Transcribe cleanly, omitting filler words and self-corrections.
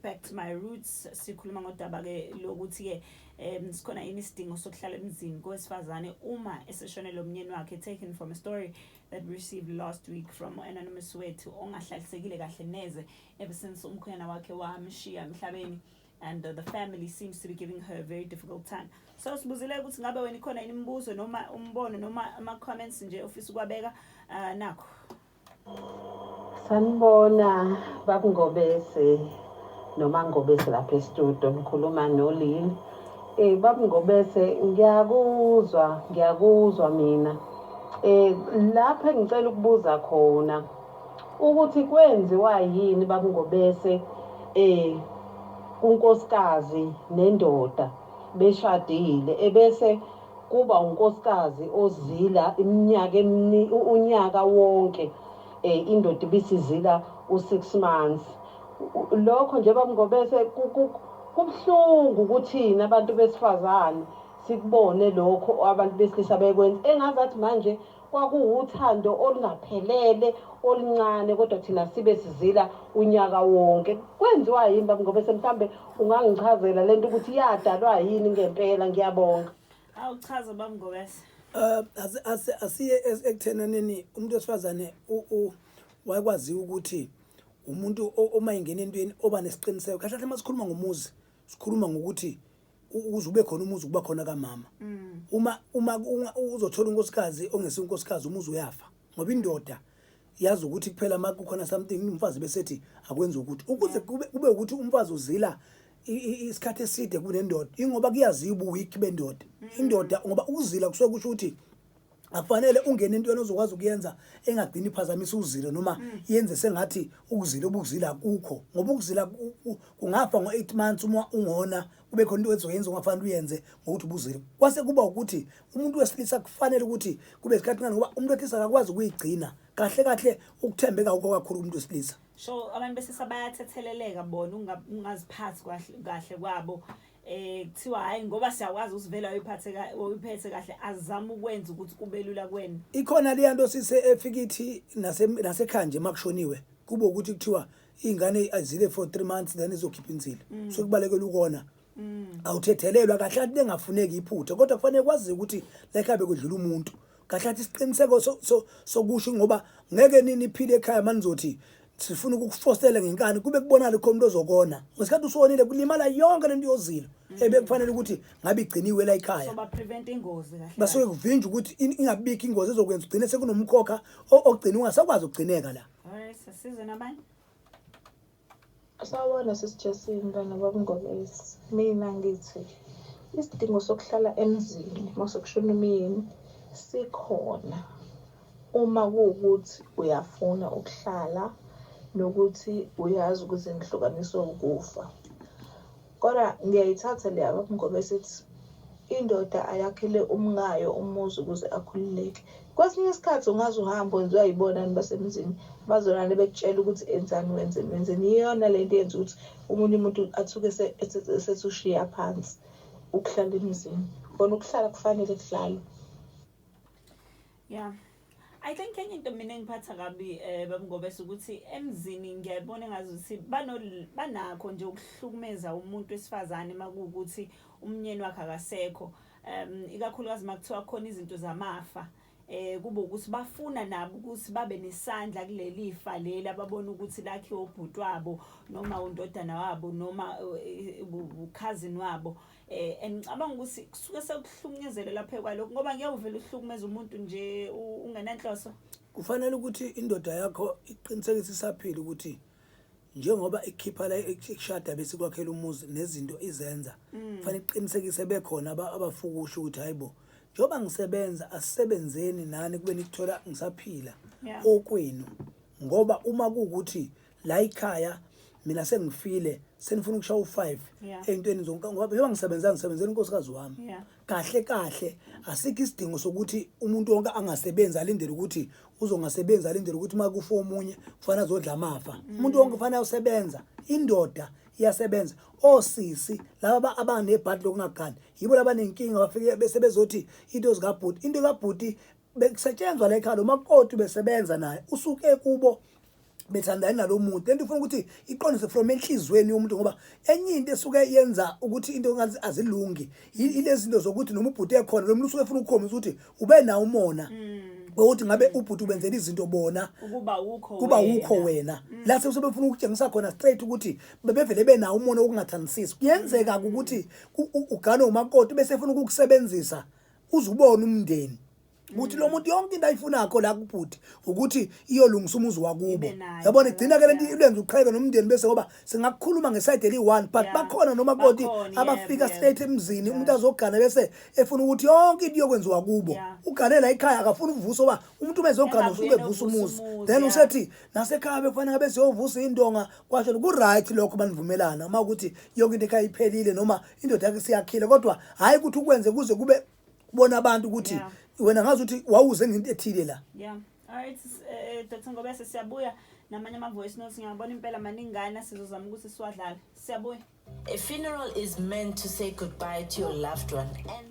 Back to My Roots. Sikhuluma ngodaba ke lokuthi ke sikhona yini isidingo sokuhlala emzini kowesifazane uma eseshonelwe umyeni wakhe, taken from a story that we received last week from anonymous wethu ongahlalisekile kahle neze ever since umkhwenyana wakhe wamshiya emhlabeni, and the family seems to be giving her a very difficult time. So sibuzile ukuthi ngabe wena ikhona yini imibuzo noma umbono noma ama-comments nje ofisa ukwabeka nakho. Sanibona, Bab'Ngobese noma Ngobese lapha e-studio, ngikhuluma noLili. Bab'Ngobese, ngiyakuzwa, ngiyakuzwa mina. Lapha engicela ukubuza khona ukuthi kwenziwa yini, Bab'Ngobese, kunkosikazi nendoda beshadile, ebese kuba unkosikazi ozila iminyaka unyaka wonke, indoda ibisizila u6 months? Lokho nje, Bab'Ngobese, kubuhlungu ukuthina abantu besifazane sikubone lokho abantu besilisa bekwenza, engazathi manje kwakuwuthando olungaphelele, oluncane, kodwa thina sibe sizila unyaka wonke. Kwenziwa yini, Bab'Ngobese? Mhlambe ungangichazela lento ukuthi yadalwa yini ngempela. Ngiyabonga. Awuchaza, Bab'Ngobese. Asiye ekuthenaneni umuntu wesifazane wayekwaziwa ukuthi umuntu uma ingena entweni oba nesiqiniseko. Kahle kahle, masikhuluma ngomuzi, sikhuluma ngokuthi ukuze ube khona umuzi, kuba khona kamama. Uma uzothola unkosikazi ongesiyo unkosikazi, umuzi uyafa, ngoba indoda yazi ukuthi kuphela uma kukhona something, umfazi besethi akwenza ukuthi ukuze kube ukuthi umfazi uzila isikhathi eside kunendoda, ingoba kuyaziwa ubu-weak bendoda. Indoda, ngoba ukuzila kusuke kusho ukuthi akufanele ungene entweni ozokwazi ukuyenza engagcini iphazamisa uzilo noma yenze sengathi ukuzila obukuzila akukho, ngoba ukuzila kungafa ngo-8 months uma ungona kube khona into ezoyenza ongafanele uyenze ngokuthi ubuzile. Kwase kuba ukuthi umuntu wesilisa kufanele ukuthi kube isikhathi ngani, ngoba umuntu wesilisa akakwazi ukuyigcina kahle kahle. Ukuthembeka akukho kakhulu kumuntu wesilisa. So abantu besilisa bayathetheleleka bona ungaziphathi kahle kahle kwabo. Kuthiwa hayi, ngoba siyakwazi usivela uyiphathe uyiphethe kahle, azama ukwenza ukuthi kube lula kuwena. Ikhona leya nto sise efika ithi nasekhaya nje makushoniwe, kube ukuthi kuthiwa iy'ngane azile for 3 months, then izokhipha inzilo. So kubalekela ukona, awuthethelelwa kahle kathi bengafuneki iphutha, kodwa kufanele kwaziwe ukuthi la ekhaya bekudlula umuntu. Kahle kathi isiqiniseko sokusho, ngoba ngeke nini iphile ekhaya manizothi sifuna ukukufostela ngenkani, kube kubonakala khona umuntu ozokona. Ngesikhathi usuwonile, kulimala yonke lento yozilo ebekufanele ukuthi ngabe igciniwe la ekhaya. So ba prevent ingozi kahle. Basuke kuvinjwa ukuthi ingabikho ingozi ezokwenza ugcine sekunomkhokha ogcina ungasakwazi ukugcineka la. Alright, sisize nabanye. Sawubona, sisi Jessie, mntwana babuNgobese. Mina ngithi isidingo sokuhlala emzini mase kushona umyeni sikhona, uma kuwukuthi uyafuna ukuhlala nokuthi uyazi ukuthi nihlukaniswe ukufa. Kodwa ngiyayithatha le yababuNgobese ethi indoda ayakhele umkayo umuzi ukuze akhululeke. Kwesinye isikhathi ungaze uhambe wenziwa yibona basemzini, bazolane bekutshela ukuthi enzani, wenzeni, wenzeni. Iyona lento eyenza ukuthi omunye umuntu athuke esethi ushiya phansi ukuhlala emzini. Kona ukuhlala kufanele kuhlalwe. Yeah. I think enye into mina engiphatha kabi, Bab'Ngobese, ukuthi emzini ngiyabona engazuthi bano banakho nje ukuhlukumeza umuntu wesifazane makuwukuthi umnyeni wakhe akasekho, ikakhulukazi makuthiwa khona izinto zamafa, kube ukuthi bafuna nabo ukuthi babe nesandla kuleli fa leli ababona ukuthi lakhiwe ubhuti wabo noma undodana wabo noma ukhazini wabo. And ngicabanga ukuthi kusuke sekuhlukunyezela lapha kwalokho, ngoba ngeke uvele uhlukumeze umuntu nje ungenanhloso. Kufanele ukuthi indoda yakho iqinisekise isaphila ukuthi njengoba ikhipha la ikushada bese kwakhela umuzi nezinto izenza, kufanele iqinisekise bekhona abafukusha ukuthi hayibo, njengoba ngisebenza, asisebenzeni nani kube nikuthola ngisaphila okwenu, ngoba uma kuwukuthi la ekhaya mina sengifile, senifuna ukushaya u5 ey'ntweni zonke, ngoba njengoba ngisebenza, ngisebenzela unkosikazi wami. Kahle kahle asikho isidingo sokuthi umuntu wonke angasebenzi, alindele ukuthi uzongasebenzi, alindele ukuthi uma kufa omunye kufanele azodla amafa. Umuntu wonke kufanele ayosebenza. Indoda iyasebenza. Osisi laba abanebhadi lokungagani yibo labanenkinga, bafike bese bezothi into zikabhuti, into kabhuti. Bekusetshenzwa la ekhaya, lo makoti besebenza naye, usuke kubo. Bethandani nalomuntu, lento ufuna ukuthi iqondise from enhlizweni yomuntu, ngoba enye into esuke yenza ukuthi into ngathi azilungi ilezi zinto zokuthi noma ubhuti ekhona, lo muntu usuke efuna ukukhombisa ukuthi ube nawo umona ukuthi ngabe ubhuti ubenzela izinto bona ukuba ukho kuba wena. Ukho wena la sebefuna ukutshengisa khona straight ukuthi bebevele benawo umona wokungathandisisi. Kuyenzeka ukuthi uganwe umakoti bese efuna ukukusebenzisa uze ubone umndeni ukuthi lo muntu yonke into ayifunakho la kubhuti ukuthi iyolungisa umuzi wakubo. Ibe nayo, Yabona, igcina ke lento ilenza uqheke nomndeni bese, ngoba singakukhuluma ngeside eli-one, but bakhona nomakoti Bakhona, abafika straight emzini, umuntu azogana bese efuna ukuthi yonke into iyokwenziwa kubo. Uganela ekhaya, akafuni ukuvusa, ngoba umuntu uma ezogana usuke Engabuye evusa nokuvusa umuzi. umuzi, Then usethi nasekhaya bekufanele ngabe siyovusa indonga kwasho. Ku-right lokho, banivumelana uma ukuthi yonke into ekhaya iphelile noma indoda yakhe siyakhile, kodwa hhayi ukuthi ukwenze kuze kube kubona abantu ukuthi wena ngazi ukuthi wawuze ngento ethile la. Yeah, alright, Dr Ngobese, siyabuya namanye ama-voice notes. Ngiyabona impela maningana, sizozama ukuthi siwadlale. Siyabuya. A funeral is meant to say goodbye to your loved one and